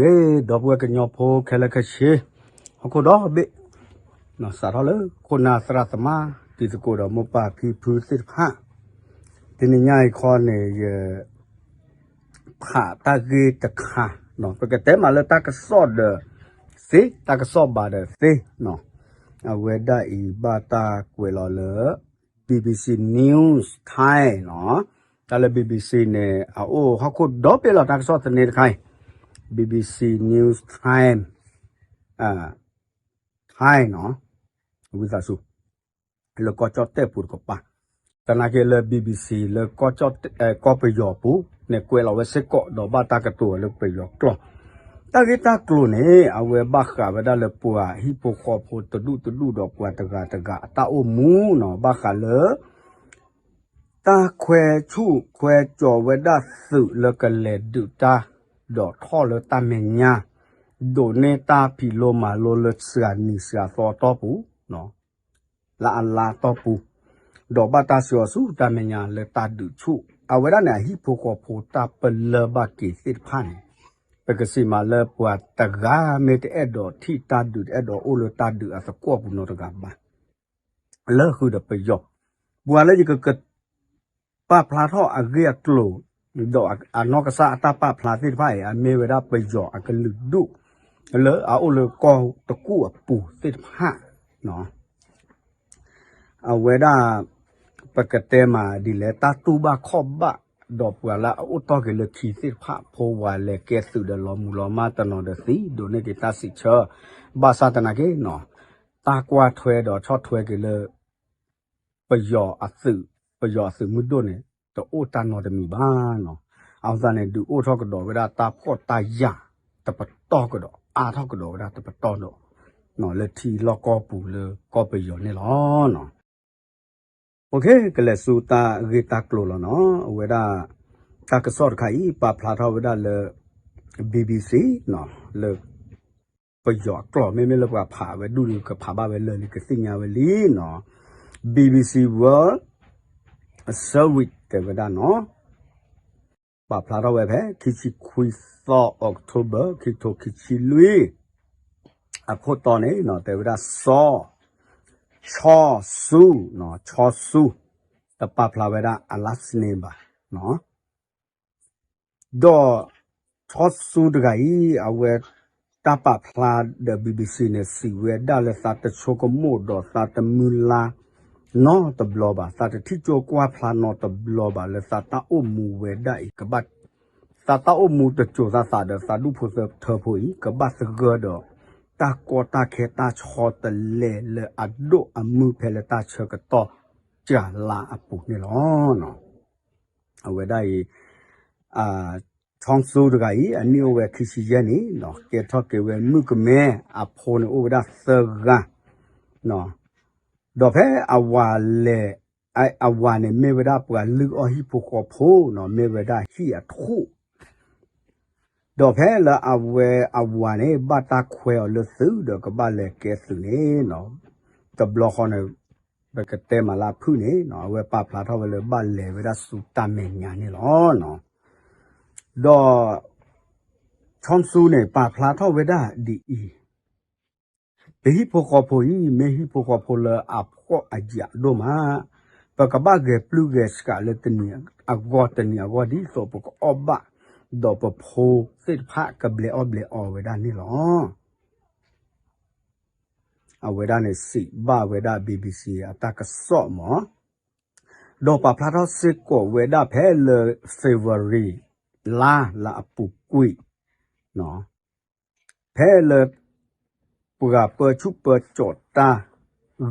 ဂ့ၤ ဒီပုၢ်ဝဲၢ်ကညီဖိခဲလၢာ်ခဲဆ့ ဟီၣ်ခိၣ်ဒီဘ့ၣ် စးထီၣ်လၢခိၣ်နၢ်သရၣ်သမါ တံၤသကိးဒီးမိၢ်ပၢ်ဖံဖုသ့ၣ်တဖၣ် တနံၤညါအံၤခီန့ၣ် ယ ဖးတၢ်ဂ့ၢ်တခါ ပကတဲမးလၢတၢ်ကစီၣ်ဒီးသ့ တၢ်ကစီၣ်ဘၣ်ဒီးသ့ အဝဲဒၣ်အံၤဘၣ်တၢ်ကွဲးလီၤလၢ BBC News Thai နီၤ, တၢ်လၢ BBC န့ၣ် အအိၣ်ဟီၣ်ခိၣ်ဒီဘ့ၣ်လီၤ တၢ်ကစီၣ်သန့တခါအံၤ BBC News Time Thai နီၤ, ဝံသးစူၤ လၢကီၢ်ကၠီၣ်တဲၣ်ပူၤတကပၤ, သနာ်က့လၢ BBC လၢကီၢ်ပယီၤပူၤန့ၣ် ကွဲးလီၤဝဲစ့ၢ်ကီး ဒီးဘၣ်တၢ်ကတိၤလၢပယီၤကျိာ်, တၢ်ဂ့ၢ်တၢ်ကျိၤန့ၣ် အဝဲဘၣ်ဃးဝဲဒၣ်လၢပှၤဟံၣ်ဖိဃီဖိတဒူၣ်တဒူၣ်ဒီးပှၤတဂၤတဂၤအတၢ်အိၣ်မူနီၤ, ဘၣ်ဃးလၢ တၢ်ခွဲးဆူၣ်ခွဲးကၠီၤဝဲဒၣ်သုးလၢကလဲၤဒုးတၢ် ဒီးထီၣ်လၢတၢ်မဲာ်ညါ ဒိးန့ၢ်တၢ်ဖံးလိမၤလိလၢစှၤနံၤစှၤသီအတီၢ်ပူၤ လၢအလါအတီၢ်ပူၤ, ဒီးဘၣ်တၢ်စံးအီၤဆူတၢ်မဲာ်ညါလၢတၢ်ဒုးဆူၣ်, အဝဲဒၣ်န့ၣ် အဟံၣ်ဖိဃီဖိတၢ်ပလၢၢ်ဘၣ်က့ၤသ့ၣ်တဖၣ်န့ၣ်, ပကစံးမးလၢပှၤတဂၤမ့ၢ်တအဲၣ်ဒိးထံၣ်တၢ်ဒုး တအဲၣ်ဒိးအိၣ်လၢတၢ်ဒုးအသကိးပူၤနီတဂၤဘၣ် လၢဃုာ်ဒီးပယီၤ, ပှၤလၢယကက ပာ်ဖျါထီၣ်အဂ့ၢ်အကျိၤ ဒီးအနီၢ်ကစၢ်အတၢ်ပာ်ဖျါသ့ၣ်တဖၣ်အံၤ အမ့ၢ်ဝဲဒၣ်ပယီၤအကလုာ်ဒူၣ် လၢအအိၣ်လၢကီၢ်တကူၣ်အပူၤသ့ၣ်တဖၣ် အဝဲဒၣ် ပကတဲမးဒ်လဲၣ် တၢ်တူၢ်ဘၣ်ခီၣ်ဘၣ် ဒီးပှၤလၢအအိၣ်တီၢ်က့ၤလၢခံသ့ၣ်တဖၣ် ဖိဝၤလဲၤကဲသုးဒီးလီၤမူလီၤမၢ်တနီၤဒီးသံ ဒိးန့ၢ်က့ၤတၢ်စံးဆၢ, ဘၣ်ဆၣ်သနာ်က့နီၤ တၢ်ကွၢ်ထွဲဒီးဆီၣ်ထွဲက့ၤလၢ ပယီၤအသုး, ပယီၤအသုးမုၢ်ဒိၣ်န့ၣ် တအိၣ်တၢ်နီတမံၤဘၣ်နီၤ, အဃိသတးန့ၣ် ဒုးအိၣ်ထီၣ်ကဒီးဝဲဒၣ်တၢ်ဖှီၣ်တၢ်ယာ်တပတီၢ်ကဒီး အါထီၣ်ကဒီးဝဲဒၣ်တပတီၢ်ဒီး လၢထံလီၢ်ကီၢ်ပူၤလၢကီၢ်ပယီၤန့ၣ်လီၤ. ကလဲၤဆူတၢ်ဂ့ၢ်တၢ်ကျိၤလီၤနီၤ, အဝဲဒၣ် တၢ်ကစီၣ်တခါအံၤ ပာ်ဖျါထီၣ်ဝဲဒၣ်လၢ BBC နီၤ, လၢ ပယီၤအကျိာ် မ့မ့ၢ်လၢပှၤဖးဝဲဒူၣ်ဒုး ကဖးဘၣ်ဝဲလၢာ်လံ ကသ့ၣ်ညါဝဲလံနီၤ, BBC World Service တဲဝဲဒၣ်နီၤ, ပာ်ဖျါထီၣ်ဝဲဖဲ ခံဆံခွံသီ October ခံကထိခံဆံလွံၢ် အခိၣ်တီန့ၣ်နီၤ တဲဝဲဒၣ်စီၤ ချီဆူ နီၤ, ချီဆူ တပာ်ဖျါဝဲဒၣ်အ last name ဘၣ်နီၤ. ဒီး ချီဆူတဂၤအံၤ အဝဲတၢ်ပာ်ဖျါဒီး BBC န့ၣ် စံးဝဲဒၣ်လၢသးတဆိကမိၣ်ဒီးသးတမုၢ်လၢ်နီတဘျီဘၣ်, သးတထံၣ်ကၠိကွၢ်ဖျါနီတဘျီဘၣ် လၢသးတၢ်အိၣ်မူဝဲဒၣ်အံၤ ကဘၣ် သးတၢ်အိၣ်မူတစိၤသးသးဒီးသးဒူၣ်ဖိထၢဖိအံၤ ကဘၣ်သဂၢၢ်ဒီး တၢ်ကီတၢ်ခဲတၢ်ဆီတလဲလၢအဒိၣ်အမုၢ်ဖဲလၢတၢ်ဆၢကတီၢ်စှၤလါအပူၤန့ၣ်လီၤ. အဝဲဒၣ်အံၤ ချီဆူတဂၤအံၤ အနံၣ်အိၣ်ဝဲခံဆံယဲၢ်နံၣ်နီၤ, ကဲထီၣ်က့ၤဝဲမုၣ်ကမဲ အဖိန့ၣ်အိၣ်ဝဲဒၣ်သၢဂၤ ဒီးဖဲအဝၤလဲၤ အဝၤန့ၣ်မ့ၢ်ဝဲဒၣ်ပှၤလုၢ်အီၣ်ဟံၣ်ဖိဃီဖိနီၤ, မ့ၢ်ဝဲဒၣ်ဟံၣ်အထူၣ် ဒီးဖဲလၢအဝဲအဝၤန့ၣ် ဘၣ်တၢ်ခွဲးအီၤလၢသုးဒီးကဘၣ်လဲၤကဲသုးန့ၣ်နီၤ, တဘျီဃီန့ၣ် ပကတဲမးလၢအဖုၣ်န့ၣ်နီၤ, အဝဲပာ်ဖျါထီၣ်ဝဲလၢဘၣ်လဲၤဝဲဒၣ်ဆူတၢ်မဲာ်ညါန့ၣ်လီၤ. ဒီး ချီဆူန့ၣ် ပာ်ဖျါထီၣ်ဝဲဒၣ်ဒ်အံၤ, ပဟံၣ်ဖိဃီဖိအံၤ မ့ၢ်ဟံၣ်ဖိဃီဖိလၢအဖှီၣ်အယာ်ဒိၣ်မး, ပကဘၣ်ဂဲၤပျုၢ်ဂဲၤဆှးလၢတနံၤအဂီၢ်တနံၤအဂီၢ် ဒ်သိးပကအီၣ်ဘၣ်, ဒီးပဖိသ့ၣ်တဖၣ်ကဘျဲးအီၣ်ဘျဲးအီဝဲဒၣ်န့ၣ်လီၤ. အဝဲဒၣ်န့ၣ်စံးဘၣ်ဝဲဒၣ် BBC အတၢ်ကစီၣ်မး, ဒီးပာ်ဖျါထီၣ်စ့ၢ်ကီးဝဲဒၣ်ဖဲလၢ February လါလၢအပူၤကွံာ် ဖဲလၢ ပှၤပၢဆူၣ်ပၢကၠီၤတၢ်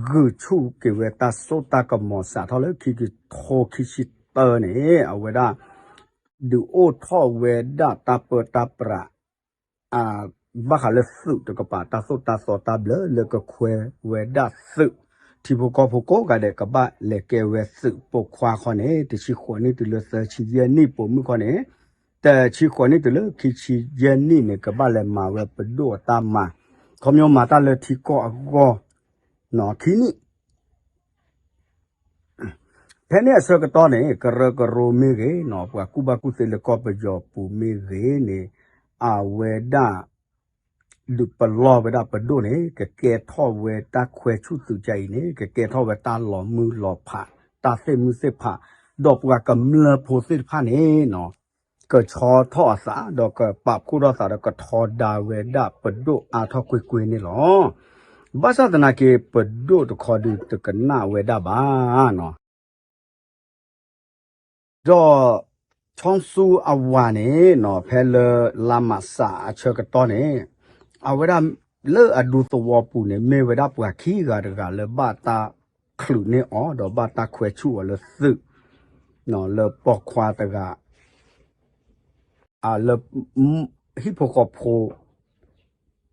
ဂုာ်ဆူၣ်က့ၤဝဲတၢ်စိတၢ်ကမီၤစးထီၣ်လၢခံကထိခံဆံတၢန့ၣ် အဝဲဒၣ် ဒုးအိၣ်ထီၣ်ဝဲဒၣ်တၢ်ပၢတၢ်ပြး ဘၣ်ဃးလၢသုးတကပၤ တၢ်သိၣ်တၢ်သီတၢ်ဘျၢလၢကခွဲးဝဲဒၣ်သုး ထံဖိကီၢ်ဖိကိးဂၤဒဲး ကဘၣ်လဲၤကဲဝဲသုးပိာ်ခွါခီန့ၣ် တဆံဃိးနံၣ်တုၤလၢသၢဆံယဲၢ်နံၣ် ပိာ်မုၣ်ခီန့ၣ် တဆံဃိးနံၣ်တုၤလၢခံဆံယဲၢ်နံၣ်န့ၣ် ကဘၣ်လဲၤမၤဝဲပဒိၣ်အတၢ်မၤ ခီပညီမၤတၢ်လၢထံကီၢ်အဂီၢ် ခံနံၣ် ဖဲန့ၣ်အဆၢကတီၢ်န့ၣ် ကရၢကရိမ့ၢ်ဂ့ၤနီၤ ပှၤကူၣ်ဘၣ်ကူၣ်သ့လၢကီၢ်ပယီၤပူၤမ့ၢ်ဂ့ၤန့ၣ် အဝဲဒၣ် ဒုးပလီၢ်ဝဲဒၣ်ပဒိၣ်န့ၣ် ကကဲထီၣ်ဝဲတၢ်ခွဲးဆူၣ်သုးကါအံၤန့ၣ် ကကဲထီၣ်ဝဲတၢ်လီၤမုၢ်လီၤဖး တၢ်သ့ၣ်မုၢ်သ့ၣ်ဖး, ဒီးပှၤကမျၢၢ်ဖိသ့ၣ်တဖၣ်န့ၣ်နီၤ ကဆီထီၣ်အသး ဒီးကပာ်ဖှိၣ်ထီၣ်သးဒီးကထီဒါဝဲဒၣ်ပဒိၣ်အါထီၣ်ကွ့ၢ်ကွ့ၢ်န့ၣ်လီၤ. ဘၣ်ဆၣ်သနာ်က့ ပဒိၣ်တခီဒုးတကနၣ်ဝဲဒၣ်ဘၣ်နီၤ. ဒီး ချီဆူအဝၤန့ၣ်နီၤ ဖဲလၢလါမးစးအဆၢကတီၢ်န့ၣ် အဝဲဒၣ်လၢအဒူသဝီပူၤန့ၣ် မ့ၢ်ဝဲဒၣ်ပှၤခံဂၤတဂၤလၢဘၣ်တၢ်ချုးန့ၢ်အီၤ ဒီးဘၣ်တၢ်ခွဲးဆူၣ်အီၤလၢသုး လၢပိာ်ခွါတဂၤ လၢ ဟံၣ်ဖိဃီဖိ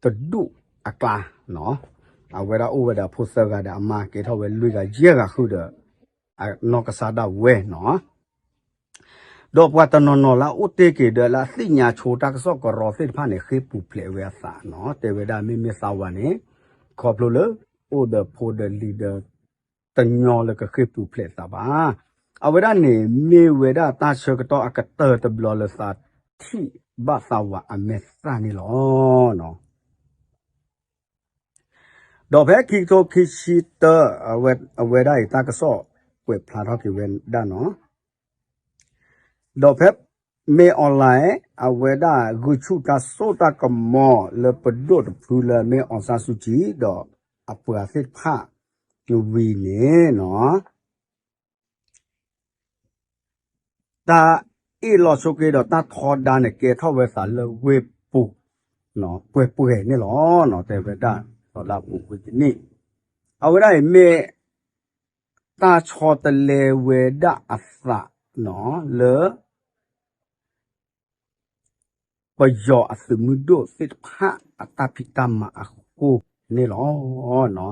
တဒူၣ်အကျါနီၤ အဝဲဒၣ်အိၣ်ဝဲဒီးအဖိသၢဂၤဒီးအမါ ကဲထီၣ်ဝဲလွံၢ်ဂၤယဲၢ်ဂၤဃုာ်ဒီး အနီၢ်ကစၢ်ဒၣ်ဝဲနီၤ. ဒီးပှၤတနီၤနီၤလၢအအိၣ်တ့ၢ်က့ၤဒီးလၢအသ့ၣ်ညါဆိတၢ်ကစီၣ်ကရီသ့ၣ်တဖၣ်န့ၣ် ဃ့ၢ်ပူၤဖျဲးဝဲအသးနီၤ တဲဝဲဒၣ်မ့မ့ၢ်သးဝၤန့ၣ် ခီဖျိလၢ အိၣ်ဒီးဖိဒီးလံၤဒီး တညီလၢကဃ့ၢ်ပူၤဖျဲးသးဘၣ်. အဝဲဒၣ်န့ၣ် မ့ၢ်ဝဲဒၣ်တၢ်ဆၢကတီၢ်အကတၢၢ်တဘျီလၢသးထံၣ်ဘၣ်သးဝၤအမဲာ်သၣ်န့ၣ်လီၤ. ဒီးဖဲခံကထိခံဆံတၢ အဝဲဒၣ်အံၤတၢ်ကစီၣ်ကွဲးဖျါထီၣ်က့ၤဝဲဒၣ်နီၤ ဒီးဖဲ မ့ၢ် online အဝဲဒၣ်ဂုာ်ဆူၣ်တၢ်စိတၢ်ကမီၤလၢပဒိၣ်တဖုလၢမ့ၢ် အောင်ဆန်းစုကြည် ဒီးအပှၤသ့ၣ်တဖၣ်ဝံၤန့ၣ်နီၤ တၢ်အ့ၣ်လိာ်ဆိးက့ဒီးတၢ်ထီဒါန့ၣ် ကဲထီၣ်ဝဲသးလၢဝ့ၢ်ပူၤ ပှဲၤပှဲၤန့ၣ်လီၤ. တဲဝဲဒၣ် ဒီးလၢအပူၤကွံာ်တန့ၣ် အဝဲဒၣ်အံၤမ့ၢ် တၢ်ဆီတလဲဝဲဒၣ်အသး လၢ ပယီၤအသုးမုၢ်ဒိၣ်သ့ၣ်တဖၣ်အတၢ်ဖံးတၢ်မၤအဃိန့ၣ်လီၤ.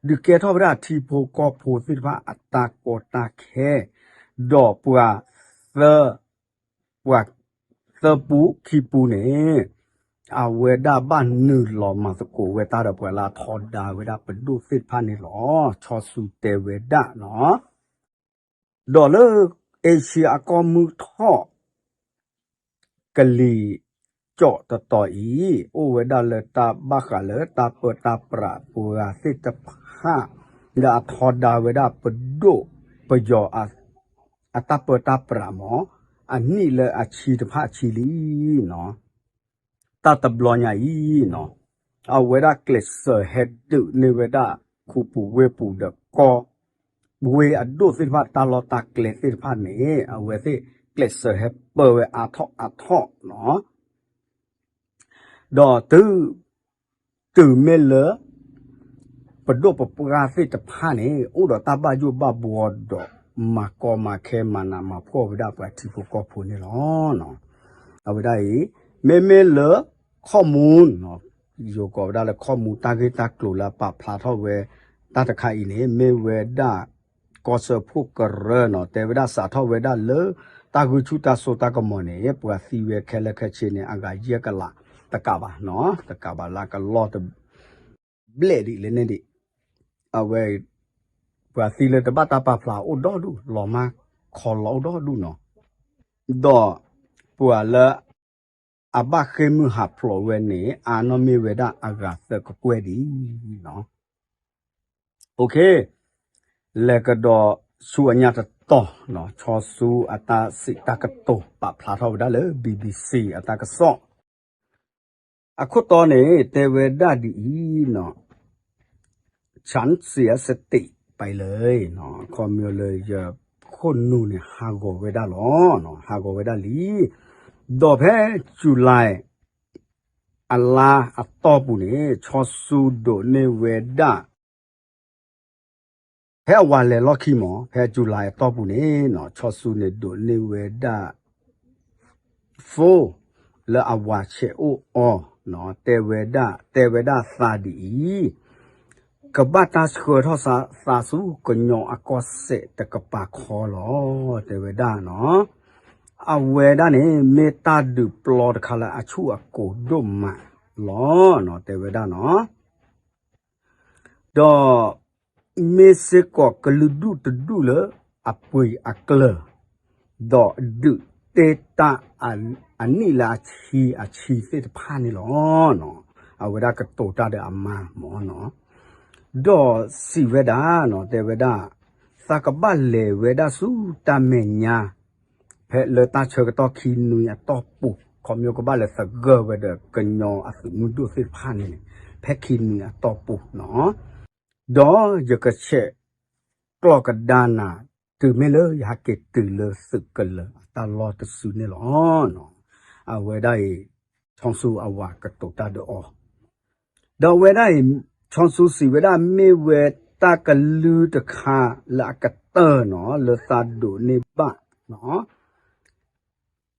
ဒုးကဲထီၣ်ဝဲဒၣ်ထံဖိကီၢ်ဖိသ့ၣ်တဖၣ်အတၢ်ကီတၢ်ခဲ ဒီးပှၤသၢ ပှၤသၢပူခံပူန့ၣ် အဝဲဒၣ်ဘၣ်နုာ်လီၤမၤသကိးဝဲတၢ်ဒီးပှၤလၢအထီဒါဝဲဒၣ်ပဒိၣ်သ့ၣ်တဖၣ်န့ၣ်လီၤ. ချီဆူတဲဝဲဒၣ်နီၤ ဒီးလၢ အ့ရှံအကီၢ်မုၢ်ထီၣ် ကလံၤကၠီၣ်တတီၤအံၤ အိၣ်ဝဲဒၣ်လၢတၢ်ဘၣ်ဃးလၢတၢ်ပၢတၢ်ပြးပှၤသ့ၣ်တဖၣ် လၢအထီဒါဝဲဒၣ်ပဒိၣ်ပယီၤ အတၢ်ပၢတၢ်ပြးမး အနံၣ်လၢအဆံတဖၣ်အဆံလံနီၤ တၢ်တဘျီညါအံၤနီၤ အဝဲဒၣ်ကျဲးစၢးဟဲဒုးန့ၢ်ဝဲဒၣ် ခူပူၤဝ့ၢ်ပူၤဒီးကီၢ် ဝ့ၢ်အဒိၣ်သ့ၣ်တဖၣ်တၢ်လီၢ်တၢ်ကျဲသ့ၣ်တဖၣ်န့ၣ် အဝဲသ့ၣ်ကျဲးစၢးဟဲပၢဝဲအါထီၣ်အါထီၣ်နီၤ ဒီးတုၤ တုၤမ့ၢ်လၢ ပဒိၣ်ပပှၢ်သ့ၣ်တဖၣ်န့ၣ် အိၣ်ဒီးတၢ်ဘၣ်ယိၣ်ဘၣ်ဘှီဒီး မၤကီမၤခဲမၤနးမၤဖှီၣ်ဝဲဒၣ်ပှၤထံဖိကီၢ်ဖိန့ၣ်လီၤ. အဝဲဒၣ်အံၤ မ့မ့ၢ်လၢ ခီၣ်မူ ယိၤကိးဝဲဒၣ်လၢခီၣ်မူ တၢ်ဂ့ၢ်တၢ်ကျိၤလၢအပာ်ဖျါထီၣ်ဝဲ တၢ်တခါအံၤန့ၣ် မ့ၢ်ဝဲဒၣ် ကီၢ်စၢဖှိၣ်ကရၢနီၤ တဲဝဲဒၣ်စးထီၣ်ဝဲဒၣ်လၢ တၢ်ဂုာ်ဆူၣ်တၢ်စိတၢ်ကမီၤန့ၣ် ပှၤသံဝဲခဲလၢာ်ခဲဆ့န့ၣ် အဂၤယဲၢ်ကလး တကးဘၣ်နီၤ တကးဘၣ်လၢကလီၢ်တ ဘျဲၣ်ဒံးလဲၣ်န့ၣ်ဒံး အဝဲ ပှၤသံလၢတဘၣ်တၢ်ပာ်ဖျါအိၣ်ဒီဒူၣ် လီၤမၢ်ခီလီၤအိၣ်ဒီဒူၣ်နီၤ ဒီး ပှၤလၢ အဘၣ်ဃ့ၢ်မုၢ်ဟးဖျိးဝဲန့ၣ် အါနီၢ်မ့ၢ်ဝဲဒၣ်အဂၤသၢကကွဲၢ်ဒံးနီၤ လဲၤကဒီးဆူအညါတတီၤ ချီဆူအတၢ်စံးတၢ်ကတိၤပာ်ဖျါထီၣ်ဝဲဒၣ်လၢ BBC အတၢ်ကစီၣ် အခိၣ်တီန့ၣ် တဲဝဲဒၣ်ဒ်အံၤနီၤ ฉันเสียสติไปเลย ခီမီလၢယခိၣ်နူာ်န့ၣ် ဟးဂီၤဝဲဒၣ်လီၤ ဟးဂီၤဝဲဒၣ်လံ ဒီးဖဲ July အလါအတီၢ်ပူၤန့ၣ် ချီဆူဒိးန့ၢ်ဝဲဒၣ် ဖဲအဝၤလဲၤလီၢ်ခံမး ဖဲ July အတီၢ်ပူၤန့ၣ် ချီဆူန့ၣ်ဒိးန့ၢ်ဝဲဒၣ် phone လၢအဝၤဆဲးအိၣ်အီၤ တဲဝဲဒၣ် တဲဝဲဒၣ်သးဒ်အံၤ ကဘၣ်တၢ်ဆှၢထီၣ်သးဆူကညီအကီၢ်စဲၣ်တကပၤခီလီၤ တဲဝဲဒၣ်နီၤ အဝဲဒၣ်န့ၣ် မ့ၢ်တၢ်ဒုးပျီတခါလၢအဆူၣ်အကိၤဒိၣ်မးလီၤ တဲဝဲဒၣ်နီၤ ဒီး မ့ၢ်စ့ၢ်ကီးကလုာ်ဒူၣ်တဒူၣ်လၢအပှ့ၤအကျၢၤ ဒီးဒုး အဝဲဒၣ်ကတဲတၢ်အနံၣ်လၢအဆံအဆံသ့ၣ်တဖၣ်န့ၣ်လီၤ. အဝဲဒၣ်ကတိၤတၢ်ဒီးအမါမၢ်နီၤ, ဒီးစံးဝဲဒၣ်နီၤ, တဲဝဲဒၣ် သးကဘၣ်လဲၤဝဲဒၣ်ဆူတၢ်မဲာ်ညါ ဖဲလၢတၢ်ဆၢကတီၢ်ခံနွံအတီၢ်ပူၤ ခီဖျိကဘၣ်လဲၤသဂၢၢ်ဝဲဒီးကညီအသုးမုၢ်ဒိၣ်သ့ၣ်တဖၣ်န့ၣ်န့ၣ်, ဖဲခံနွံအတီၢ်ပူၤနီၤ, ဒီးယကဆဲးကျိးကဒါနၤ တုၤမ့ၢ်လၢယဟဲက့ၤတုၤလၢသုးကလၢၤ အတၢ်လီၢ်တစုန့ၣ်လီၤ. အဝဲဒၣ်အံၤ ချီဆူအဝၤကတိၤတၢ်ဒီးအီၤ ဒီးအဝဲဒၣ်အံၤ ချီဆူစံးဝဲဒၣ် မ့ၢ်ဝဲတၢ်ကလုၢ်တခါလၢအကတၢၢ်နီၤ လၢသးဒိးန့ၢ်ဘၣ်နီၤ,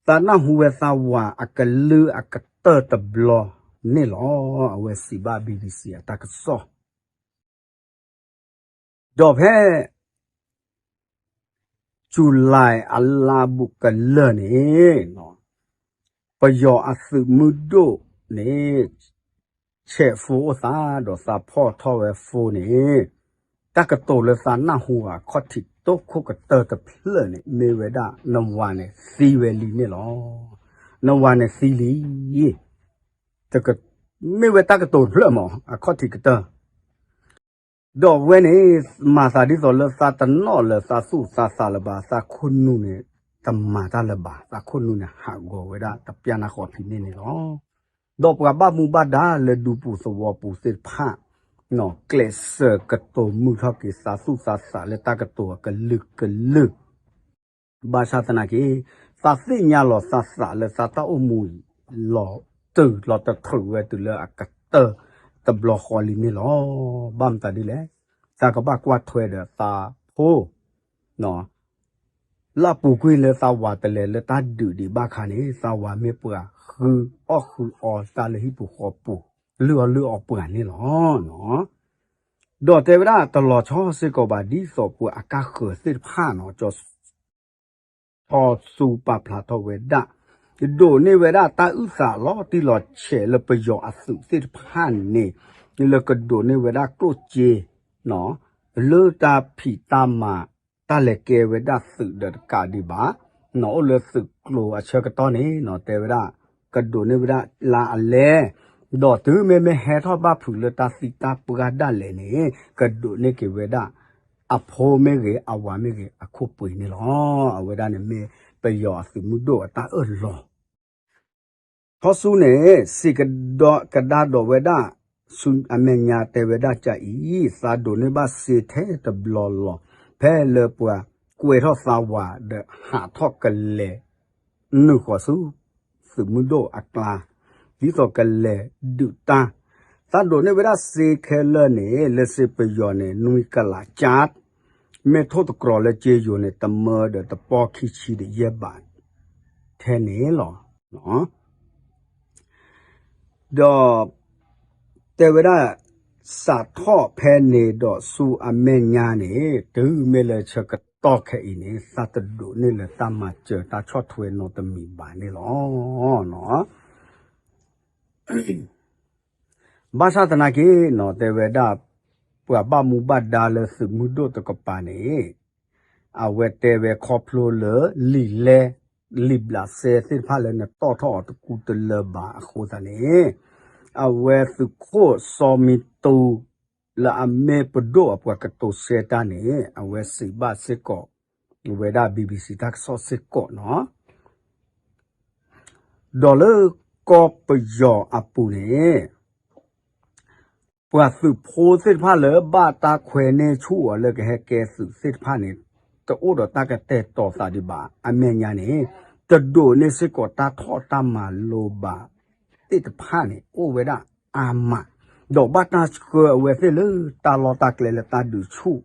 သးနၢ်ဟူဝဲသးဝၤအကလုၢ်အကတၢၢ်တဘျီန့ၣ်လီၤ. အဝဲစံးဘၣ် BBC အတၢ်ကစီၣ် ဒီးဖဲ July အလါဘူးကလၢာ်န့ၣ် ပယီၤအသုးမုၢ်ဒိၣ်န့ၣ် ဆဲး phone အိၣ်သး ဒီးသးဖီၣ်ထီၣ်ဝဲ phone န့ၣ် တၢ်ကတိၤလၢသးနၢ်ဟူအခီၣ်ထံးတိခိၣ်ကတၢၢ်တဖျၢၣ်န့ၣ် မ့ၢ်ဝဲဒၣ် နဝၤန့ၣ်သံဝဲလံန့ၣ်လီၤ. နဝၤန့ၣ်သံလံ မ့ၢ်ဝဲတၢ်ကတိၤတဖျၢၣ်မး အခီၣ်ထံးကတၢၢ် ဒီးဝဲန့ၣ် မၤသးဒ်သိးလၢသးတနီၣ်လၢၤသးသူၣ်သးသးလၢၤဘၣ်, သးခိၣ်နူာ်န့ၣ် တမၤတၢ်လၢၤဘၣ်, သးခိၣ်နူာ်န့ၣ် ဟးဂီၤဝဲဒၣ်တပျၢ်နၢ်ဃီဖံးန့ၣ်န့ၣ်လီၤ. ဒီးပှၤဘၣ်မူဘၣ်ဒါလၢဒူပူၤသဝီပူၤသ့ၣ်တဖၣ် ကျဲးစၢးကတိၤမုာ်ထီၣ်က့ၤသးသူၣ်သးသးလၢတၢ်ကတိၤအကလုာ်ကလုာ် ဘၣ်ဆၣ်သနာ်က့ သးသ့ၣ်ညါလီၤသးသးလၢသးတၢ်အိၣ်မူအံၤ လီၤတုၤလီၤတထြုးဝဲတုၤလၢအကတၢၢ်တဘျီဃီလံန့ၣ်လီၤ. ဘၣ်မတၤဒ်လဲၣ်, သးကဘၣ်ကွၢ်ထွဲဒီးသးဖိ လၢအပူၤကွံာ်လၢသးဝၤတလဲၤလၢတၢ်ဒုးဒံးဘၣ်ခါန့ၣ် သးဝၤမ့ၢ်ပှၤဃုအီၣ်ဃုအီတၢ်လၢဟံၣ်ပူၤဃီပူၤ လုၢ်အီၣ်လုၢ်အီပှၤန့ၣ်လီၤ. ဒီးတဲဝဲဒၣ်တလီၤဆီစ့ၢ်ကီးဘၣ် ဒ်သိးပှၤအကါဃၢၤသ့ၣ်တဖၣ်နီၤ ကၠီ ထီၣ်သူပာ်ဖျါထီၣ်ဝဲဒၣ် ဒိးန့ၢ်ဝဲဒၣ်တၢ်အုၣ်သးလီၤတံၢ်လီၤဆဲးလၢပယီၤအသုးသ့ၣ်တဖၣ်န့ၣ် လၢကဒိးန့ၢ်ဝဲဒၣ်ကျိၣ်စ့ လၢတၢ်ဖံးတၢ်မၤ တၢ်လဲၤကဲဝဲဒၣ်သုးဒီးတကးဒံးဘၣ်, အိၣ်လၢသုးကျိၤအဆၢကတီၢ်န့ၣ် တဲဝဲဒၣ် ကဒိးန့ၢ်ဝဲဒၣ်လါအလဲ, ဒီးတုၤမ့မ့ၢ်ဟဲထီၣ်ဘၣ်ဖုးလၢတၢ်သံတၢ်ပှၢ်ဒၣ်လဲာ်န့ၣ် ကဒိးန့ၢ်က့ၤဝဲဒၣ် အဖိမ့ၢ်ဂ့ၤ အဝၤမ့ၢ်ဂ့ၤ အခိၣ်ပှ့ၤန့ၣ်လီၤ. အဝဲဒၣ်န့ၣ်မ့ၢ်ပယီၤအသုးမုၢ်ဒိၣ်အတၢ်အၢၣ်လီၤ ထီၣ်ဆူန့ၣ် စံးကဒါဒီးဝဲဒၣ် ဆူအမဲာ်ညါတဲဝဲဒၣ် ကၢ်အံၤ သးဒိးန့ၢ်ဘၣ်စ့ထဲတဘျီလီၤ. ဖဲလၢပှၤကွဲးထီၣ်သးဝၤဒီးဟးထီၣ်ကလဲၤ နုာ်ဃီၤဆူ သုးမုၢ်ဒိၣ်အကျါ ဒ်သိးကလဲၤဒုးတၢ်, သးဒိးန့ၢ်ဝဲဒၣ်စ့ခဲလၢာ်န့ၣ် လၢစ့ပယီၤန့ၣ် နွံကလးကၠၢတ်ၣ်, မ့ၢ်ထိၣ်သတြီၤလၢကၠ့ယိၤန့ၣ် တမၢဒီးတပီၢ်ခံဆံဒီးယဲၢ်ဘး ထဲန့ၣ်လီၤ. ဒီးတဲဝဲဒၣ် စးထီၣ်ဖဲန့ၣ်ဒီးဆူအမဲာ်ညါန့ၣ် တုၤမ့ၢ်လၢဆၢကတီၢ်ခဲအံၤန့ၣ် သးတဒိးန့ၢ်လၢတၢ်မၤစၢၤတၢ်ဆီၣ်ထွဲနီတမံၤဘၣ်န့ၣ်လီၤ. ဘၣ်ဆၣ်သနာ်က့နီၤ တဲဝဲဒၣ် ပှၤဘၣ်မူဘၣ်ဒါလၢသုးမုၢ်ဒိၣ်တကပၤန့ၣ် အဝဲတဲဝဲခီဖျိလၢ လံာ်လဲ လံာ်ဘျးစဲသ့ၣ်တဖၣ်လၢနတီၣ်ထီၣ်အီၤတကူတလၢဘၣ်အဃိသတးန့ၣ် အဝဲသုးခိၣ်စီၤမံၤတူ လၢအမ့ၢ်ပဒိၣ်အပှၤကတိၤဆၢတၢ်န့ၣ် အဝဲစံးဘၣ်စ့ၢ်ကီး ဝဲဒၣ် BBC တၢ်ကစီၣ်စ့ၢ်ကီးနီၤ ဒီးလၢကီၢ်ပယီၤအပူၤန့ၣ် ပှၤသုးဖိသ့ၣ်တဖၣ်လၢဘၣ်တၢ်ခွဲးန့ၢ်ဆူၣ်အီၤလၢကဟဲကဲသုးသ့ၣ်တဖၣ်န့ၣ် တအိၣ်ဒီးတၢ်ကတဲာ်တီၤသးဒံးဘၣ်. အမဲာ်ညါန့ၣ် တဒိးန့ၢ်စ့ၢ်ကီးတၢ်ထီၣ်တၢ်မၤလိဘၣ်သ့ၣ်တဖၣ်န့ၣ် အိၣ်ဝဲဒၣ်အါမး, ဒီးဘၣ်တၢ်ဆှၢအဝဲသ့ၣ်လၢတၢ်လီၢ်တၢ်ကျဲလၢတၢ်ဒုးဆူၣ်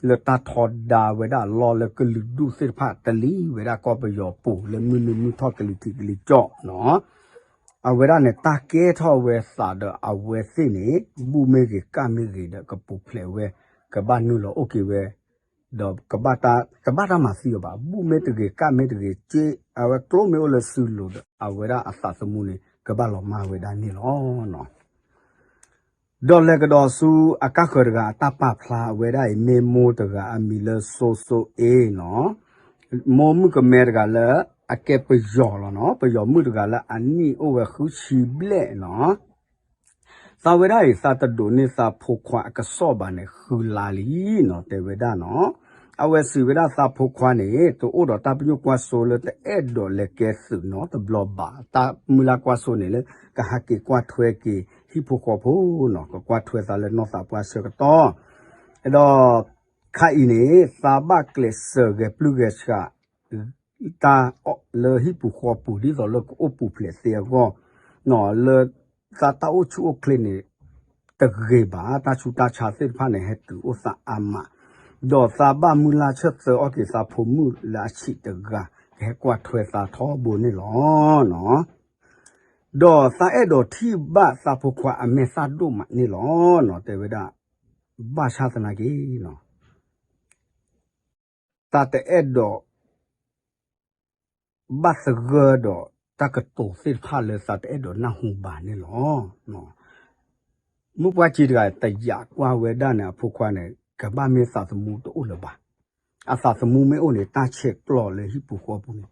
လၢတၢ်ထီဒါဝဲဒၣ်လီၢ်လၢကလုာ်ဒူၣ်သ့ၣ်တဖၣ် တလံၤဝဲဒၣ်ကီၢ်ပယီၤပူၤလၢမုၢ်နံၤမုၢ်ထီၣ်ကလံၤထံးကလံၤကၠီၣ်နီၤ အဝဲဒၣ်န့ၣ် တၢ်ကဲထီၣ်ဝဲသးဒီးအဝဲသ့ၣ်န့ၣ် ဘူၣ်မ့ၢ်ဂ့ၤ ကၣ်မ့ၢ်ဂ့ၤဒီးကပူၤဖျဲးဝဲ ကဘၣ်နုာ်လီၤအိၣ်က့ၤဝဲ ဒီးကဘၣ်တၢ် တဘၣ်တၢ်မၤသံအီၤဘၣ်. ဘူၣ်မ့ၢ်တဂ့ၤ ကၣ်မ့ၢ်တဂ့ၤ က့ အဝဲကျိမ့ၢ်အိၣ်လၢစုလိၤဒီး အဝဲဒၣ်အသးသမူန့ၣ် ကဘၣ်လီၤမၢ်ဝဲဒၣ်န့ၣ်လီၤ. ဒီးလဲၤကဒီးဆူအကါဃၢၤတဂၤအတၢ်ပာ်ဖျါအဝဲဒၣ်အံၤ မ့ၢ်မိၢ်တဂၤအမံၤလၢစိစိအ့နီၤ, မိၢ်မုၣ်ကမဲတဂၤလၢ အကဲပယီၤလီၤနီၤ, ပယီၤမုၣ်တဂၤလၢအနံၣ်အိၣ်ဝဲဃုဆံဘျဲၣ်နီၤ. သးဝဲဒၣ်အံၤ သးတဒိးန့ၢ်သးဖိခွါအကစီၣ်ဘၣ်န့ၣ် ဃုလါလံနီၤ, တဲဝဲဒၣ်နီၤ. အဝဲစံးဝဲဒၣ်သးဖိခွါန့ၣ် တအိၣ်ဒီးတၢ်ပညိၣ်ကွၢ်စိလၢတအဲၣ်ဒိးလဲၤကဲသုးနီတဘျီဘၣ်, တၢ်မုၢ်လၢ်ကွၢ်စိန့ၣ်လၢ ကဟးက့ၤကွၢ်ထွဲက့ၤ ဟံၣ်ဖိဃီဖိနီၤ, ကကွၢ်ထွဲသးလၢနီၢ်သးပှၢ်ဆၢကတီၢ်, ဒီး ခါအံၤန့ၣ် သးဘၣ်ကျဲးစၢးဂဲၤပျုၢ်ဂဲၤဆှး တၢ်လၢဟံၣ်ပူၤဃီပူၤ ဒ်သိးလၢကအိၣ်ပူၤဖျဲးသ့အဂီၢ်, လၢသးတၢ်အိၣ်ဆူၣ်အိၣ်ချ့န့ၣ် တဂ့ၤဘၣ်, တၢ်ဆူးတၢ်ဆါသ့ၣ်တဖၣ်န့ၣ် ဟဲတုၤအိၣ်သးအါမး, ဒီးသးဘၣ်မုၢ်လၢ်ဆၢၣ်သၢအီၣ်က့ၤသးဖိမုၣ်လၢအဆံးတဂၤ ကဟဲကွၢ်ထွဲသးထီဘိန့ၣ်လီၤနီၤ. ဒီးသးအဲၣ်ဒိးထံၣ်ဘၣ်သးဖိခွါအမဲာ်သၣ်ဒိၣ်မးန့ၣ်လီၤနီၤ, တဲဝဲဒၣ်, ဘၣ်ဆၣ်သနာ်က့နီၤ သးတအဲၣ်ဒိး ဘၣ်သဂၢၢ်ဒီးတၢ်ကတိၤသ့ၣ်တဖၣ်လၢသးတအဲၣ်ဒိးနၢ်ဟူဘၣ်န့ၣ်လီၤ. မုၢ်ပှၢ်ကံတဂၤ တယာ်ကွၢ်ဝဲဒၣ်န့ၣ် အဖိခွါန့ၣ် ကဘၣ်မ့ၢ်သးသမူတအိၣ်လၢၤဘၣ်. အသးသမူမ့ၢ်အိၣ်န့ၣ် တၢ်ဆဲးကျိးလၢဟံၣ်ပူၤဃီပူၤန့ၣ်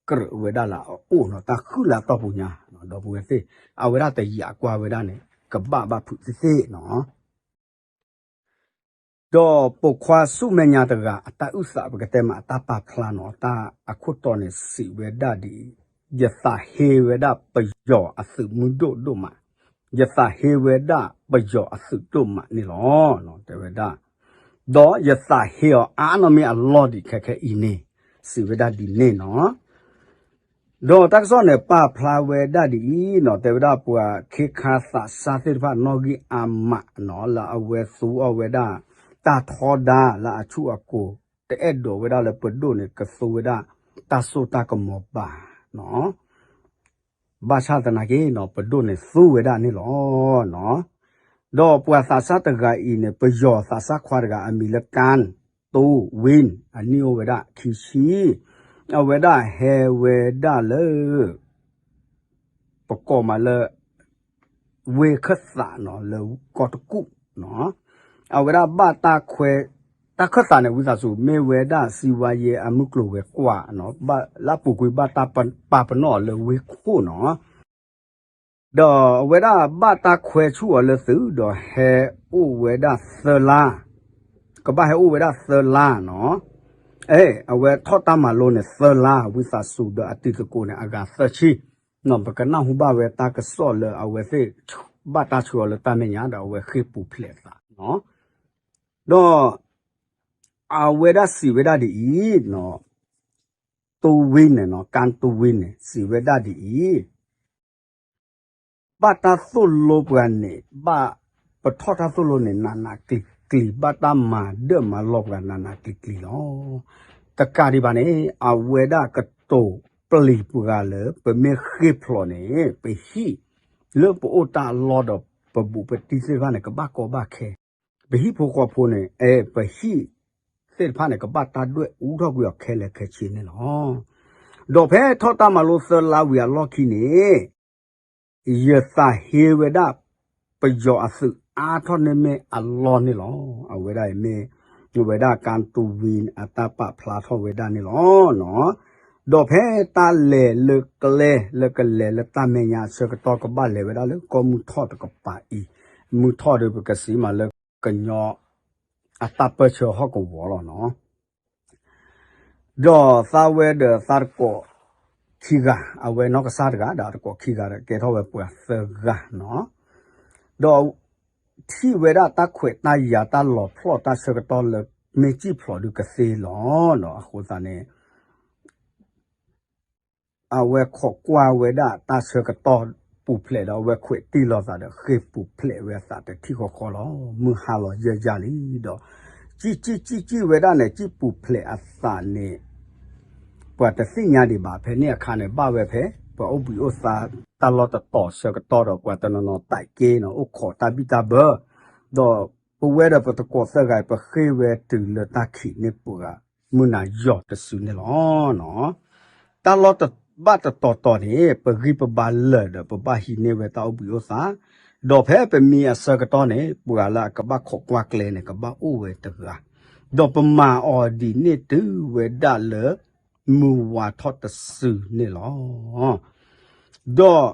ကြၢးဝဲဒၣ်လၢအအိၣ်နီၤ, တၢ်ဃုလၢအတီၢ်ပူၤညါ, ဒီပုၢ်ဝဲၢ်သ့ၣ်, အဝဲဒၣ်တယာ်ကွၢ်ဝဲဒၣ်န့ၣ် ကဘၣ်ဘၣ်ဖုးသ့ၣ်သ့ၣ်နီၤ. ဒီးပိာ်ခွါဆူမဲာ်ညါတဂၤ အတၢ်အုၣ်သး ပကတဲမး အတၢ်ပာ်ဖျါနီၤ, တၢ်အခိၣ်တီန့ၣ်စံးဝဲဒၣ်ဒ်အံၤ, ယသးဟ့ဝဲဒၣ်ပယီၤအသုးမုၢ်ဒိၣ်ဒိၣ်မး, ယသးဟ့ဝဲဒၣ်ပယီၤအသုးဒိၣ်မးန့ၣ်လီၤ, တဲဝဲဒၣ်, ဒီးယသးဟ့အီၤအါနီၢ်မ့ၢ်အလီၢ်ဒံးခဲခဲအံၤန့ၣ်, စံးဝဲဒၣ်ဒ်န့ၣ်နီၤ. ဒီးတၢ်ကစီၣ်န့ၣ် ပာ်ဖျါဝဲဒၣ်ဒ်အံၤနီၤ, တဲဝဲဒၣ်ပှၤခ့ခါသးစၢ်သ့ၣ်တဖၣ်နီၣ်ဂံၢ်အါမးနီၤ, လၢအဝဲသူအီၤဝဲဒၣ် တၢ်ထီဒါလၢအဆူၣ်အကိၤ, တအဲၣ်ဒိးဝဲဒၣ်လၢပဒိၣ်န့ၣ် ကသူဝဲဒၣ် တၢ်စိတၢ်ကမီၤဘၣ်နီၤ. ဘၣ်ဆၣ်သနာ်က့နီၤ ပဒိၣ်န့ၣ်သူဝဲဒၣ်န့ၣ်လီၤနီၤ. ဒီးပှၤသးစၢ်တဂၤအံၤန့ၣ် ပယီၤသးစၢ်ခွါတဂၤ အမံၤလၢ ကၢ်တူဝ့ၣ် အနံၣ်အိၣ်ဝဲဒၣ်ခံဆံ, အဝဲဒၣ်ဟဲဝဲဒၣ်လၢ ပကိးမးလၢ ဝ့ၢ်ခၢၣ်သးနီၤ လၢကီၢ်တကူၣ်နီၤ, အဝဲဒၣ်ဘၣ်တၢ်ခွဲး, တၢ်ခၢၣ်သးန့ၣ် ဝံသးစူၤ မ့ၢ်ဝဲဒၣ်စံးဝါယဲအမုၢ်ကျိၤဝဲၤကွာ်နီၤ, ဘၣ်လၢအပူၤကွံာ်ဘၣ်တၢ်ပာ်ပနီၣ်အီၤလၢဝ့ၢ်ခိၣ်နီၤ, ဒီးအဝဲဒၣ်ဘၣ်တၢ်ခွဲးဆူၣ်အီၤလၢသုး ဒီးဟဲအိၣ်ဝဲဒၣ်သၢလါ, ကဘၣ်ဟဲအိၣ်ဝဲဒၣ်သၢလါနီၤ, အဲ အဝဲထီၣ်တၢ်မၤလိန့ၣ်သၢလါ ဝံသးစူၤ ဒီးအတံၤသကိးန့ၣ် အဂၤသၢဆံ ပကနၢ်ဟူဘၣ်ဝဲတၢ်ကစီၣ်လၢအဝဲသ့ၣ် ဘၣ်တၢ်ဆှၢအီၤလၢတၢ်မဲာ်ညါ ဒီးအဝဲဃ့ၢ်ပူၤဖျဲးအသးနီၤ, ဒီး အဝဲဒၣ်စံးဝဲဒၣ်ဒ်အံၤနီၤ, တူဝ့ၢ်န့ၣ်နီၤ, ကၢ်တူဝ့ၢ်န့ၣ် စံးဝဲဒၣ်ဒ်အံၤ ဘၣ်တၢ်သိၣ်လိပှၤန့ၣ် ဘၣ်ပထီၣ်တၢ်သိၣ်လိန့ၣ် နးနးကျံၤကျံၤ, ဘၣ်တၢ်မၤဒၢၣ်မၤလီၤပှၤနးနးကျံၤကျံၤလီၤ. တကးဒံးဘၣ်န့ၣ် အဝဲဒၣ်ကတိၤပျံၤပှၤလၢ ပမ့ၢ်ဃ့ၢ်ဖျိးန့ၣ် ပဟံၣ်လၢပအိၣ်တၢ်အလီၢ်ဒီးပဘူးပတံၢ်သ့ၣ်တဖၣ်န့ၣ် ကဘၣ်ကီဘၣ်ခဲ, ပဟံၣ်ဖိဃီဖိန့ၣ် အဲ ပဟံၣ်သ့ၣ်တဖၣ်န့ၣ် ကဘၣ်တၢ်ဒွဲၣ်အူထီၣ်ကွံာ်အီၤခဲလၢာ်ခဲဆ့န့ၣ်လီၤ. ဒီးဖဲထီၣ်တၢ်မၤလိသၢလါဝံၤအလီၢ်ခံန့ၣ် ယသးဟ့ဝဲဒၣ် ပယီၤအသုးအါထီၣ်န့ၢ်မ့ၢ်အလီၢ်န့ၣ်လီၤ. အဝဲဒၣ်အံၤမ့ၢ် အဝဲဒၣ်ကၢ်တူဝ့ၢ်အတၢ်ပာ်ဖျါထီၣ်ဝဲဒၣ်န့ၣ်လီၤ. ဒီးဖဲတၢ်လဲၤလၢကျဲလၢကလဲၤလၢတၢ်မဲာ်ညါအဆၢကတီၢ် ကဘၣ်လဲၤဝဲဒၣ်လၢကီၢ်မုၢ်ထီၣ်တကပၤအံၤ, မုၢ်ထီၣ်ဒီးပကစံးမးလၢကညီအတၢ်ပၢၢ်ဆၢဟီၣ်ကဝီၤလီၤနီၤ. ဒီးသးဝဲဒီးသးတကိးခံဂၤ, အဝဲနီၢ်ကစၢ်တဂၤ ဒီးတကိးခံဂၤဒီး ကဲထီၣ်ဝဲပှၤသၢဂၤနီၤ. ဒီးထံၣ်ဝဲဒၣ်တၢ်ခွဲးတၢ်ယာ်တၢ်လီၤဖျီၣ်တၢ်ဆၢကတီၢ်လၢ မ့ၢ်စံၣ်ဖျိးဒုးကသ့လီၤနီၤ. အဃိသတးန့ၣ် အဝဲခိးကွၢ်ဝဲဒၣ်တၢ်ဆၢကတီၢ်ပူၤဖျဲးဒီး အဝဲခွဲးတံၢ်လိာ်သးဒီး ဃ့ၢ်ပူၤဖျဲးဝဲအသးတထံၣ်ဃီဃီလီၤ. မုၢ်ဟါလီၤယဲၢ်ယၢ်လံဒီး စံၣ်စံၣ်စံၣ်စံၣ်ဝဲဒၣ်န့ၣ် စံၣ်ပူၤဖျဲးအသးန့ၣ် ပှၤတသ့ၣ်ညါဒံးဘၣ်. ဖဲန့ၣ်အခါန့ၣ် ဘၣ်ဝဲဖဲ ပှၤအိၣ်ဘှံးအိၣ်သါတၢ်လီၢ်တတီၤဆၢကတီၢ်ဒီး ပှၤတနီၤနီၤသးက့နီၤ အိၣ်ခိးတၢ်ဘံၣ်တၢ်ဘၢ ဒီးပဝဲဒီးပတကိးသၢဂၤအံၤ ပဃ့ၢ်ဝဲတုၤလၢတၢ်ခံးန့ၢ်ပှၤ မုၢ်နၤယီၤတစုန့ၣ်လီၤ. တၢ်လီၢ်ဘၣ်တတီၤတီၤန့ၣ် ပဂံၢ်ပဘါလၢာ်ဒီး ပဘၣ်ဟံးန့ၢ်ဝဲတၢ်အိၣ်ဘှံးအိၣ်သါ, ဒီးဖဲပမံအဆၢကတီၢ်န့ၣ် ပှၤလၢအကဘၣ်ခိးကွၢ်ကျဲန့ၣ် ကဘၣ်အိၣ်ဝဲတဂၤ, ဒီးပမၤအီၤဒ်န့ၣ်တုၤဝဲဒၣ်လၢ မုၢ်ဝါထီၣ်တစုန့ၣ်လီၤ. ဒီး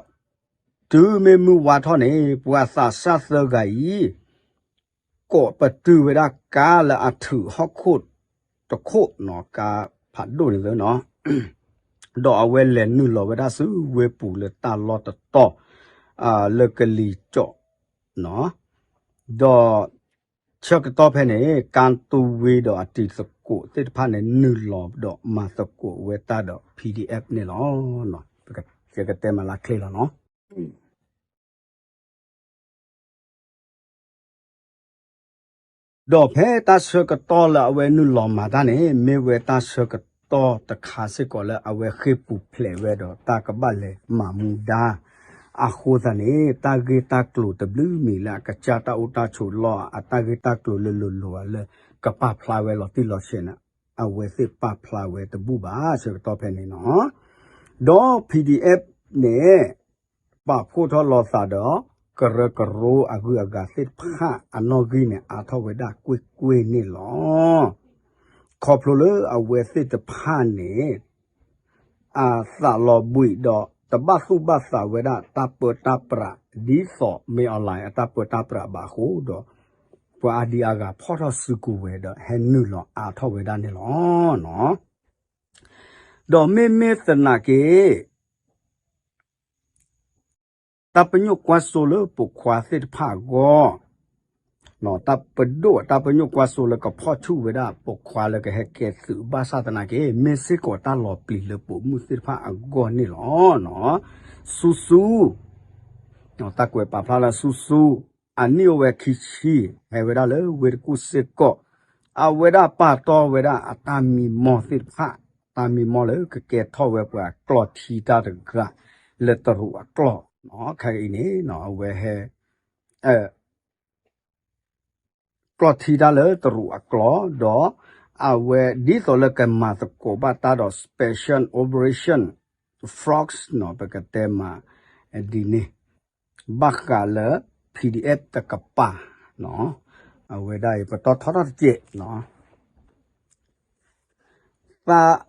တုၤမ့ၢ်မုၢ်ဝါထီၣ်န့ၣ် ပှၤသးစၢ်သၢဂၤအံၤ ကိးပတုာ်ဝဲဒၣ်ကါလၢအထုးဟီၣ်ခိၣ်တခိၣ်နီၤ, ကါဖးဒိၣ်န့ၣ်လၢနီၤ, ဒီးအဝဲလဲၤနုာ်လီၤဝဲဒၣ်ဆူဝ့ၢ်ပူၤလၢတၢ်လီၢ်တတီၤ လၢကလံၤကၠီၣ်နီၤ, ဒီးဆၢကတီၢ်ဖဲန့ၣ် ကါတူဝ့ဒီးအတံၤသကိးသ့ၣ်တဖၣ်န့ၣ် နုာ်လီၤဒီးမၤသကိးဝဲတၢ်ဒီး PDF န့ၣ်လီၤ. ယကတဲမၤလၢချ့လီၤနီၤ. ဒီးဖဲတၢ်ဆၢကတီၢ်လၢအဝဲနုာ်လီၤမၤတၢ်န့ၣ် မ့ၢ်ဝဲတၢ်ဆၢကတီၢ်တခါစ့ၢ်ကီးလၢအဝဲဃ့ၢ်ပူၤဖျဲးဝဲဒီးတၢ်ကဘၣ်လဲၤမၤမူဒါ အဃိသတးန့ၣ် တၢ်ဂ့ၢ်တၢ်ကျိၤတဘျုးမံၤလၢအကစၢ်တၢ်အိၣ်တၢ်ဆိးလီၢ် အတၢ်ဂ့ၢ်တၢ်ကျိၤလၢလိၤလိၤလၢကပာ်ဖျါဝဲလီၤတံၢ်လီၤဆဲးန့ၣ် အဝဲသ့ၣ်ပာ်ဖျါဝဲတဘူၣ်ဘၣ် ဆၢကတီၢ်ဖဲန့ၣ်နီၤ. ဒီး PDF န့ၣ် ပာ်ဖှိၣ်ထီၣ်လိာ်သးဒီး ကရၢကရိအဂုၤအဂၤသ့ၣ်တဖၣ်အနီၣ်ဂံၢ်န့ၣ် အါထီၣ်ဝဲဒၣ်ကွ့ၢ်ကွ့ၢ်န့ၣ်လီၤ. ခီဖျိလၢအဝဲသ့ၣ်တဖၣ်န့ၣ် အသးလီၤဘှံးဒီး တဘၣ်သူၣ်ဘၣ်သးဝဲဒၣ်တၢ်ပၢတၢ်ပြး ဒ်သိးမ့ၢ်အီၣ်လဲၣ်အတၢ်ပၢတၢ်ပြးဘၣ်အဃိဒီး ပှၤအါဒံအါဂၤဖီၣ်ထီၣ်စုကဝဲၤဒီး ဟဲနုာ်လီၤအါထီၣ်ဝဲဒၣ်န့ၣ်လီၤ. ဒီးမ့မ့ၢ်သနာ်က့ တၢ်ပညိၣ်ကွၢ်စိလၢပိာ်ခွါသ့ၣ်တဖၣ်အဂီၢ်, တၢ်ပဒိၣ်တၢ်ပညိၣ်ကွၢ်စိလၢကဖီၣ်ဆူၣ်ဝဲဒၣ်ပိာ်ခွါလၢကဟဲကဲသုးဘၣ်ဆၣ်သနာ်က့ မ့ၢ်စ့ၢ်ကီးတၢ်လီၤပျံၤလၢပိာ်မုၣ်သ့ၣ်တဖၣ်အဂီၢ်န့ၣ်လီၤ. ဆူၣ်ဆူၣ် တၢ်ကွဲးပာ်ဖျါလၢဆူၣ်ဆူၣ် အနံၣ်အိၣ်ဝဲခံဆံ ဟဲဝဲဒၣ်လၢဝ့ၢ်တကူၣ်စ့ၢ်ကီး, အဝဲဒၣ်ပာ်တီဝဲဒၣ်အတၢ်မံမီၢ်သ့ၣ်တဖၣ်, တၢ်မံမီၢ်လၢကကဲထီၣ်ဝဲပှၤကျီၢ်ထံတၢ်တဂၤ လၢတရူးအကျီၢ်, ခဲအံၤန့ၣ် အဝဲဟဲ ကျီၢ်ထံတၢ်လၢတရူးအကျီၢ်, ဒီးအဝဲဒ်သိးလၢကမၤသကိးဘၣ်တၢ်ဒီး Special Operation Frogs နီၤ ပကတဲမးဒ်န့ၣ်, ဘၣ်ဃးလၢ PDF တကပၤ, အဝဲဒၣ်အံၤ ပတီၢ်ထီထီၣ်တက့ၢ်နီၤ.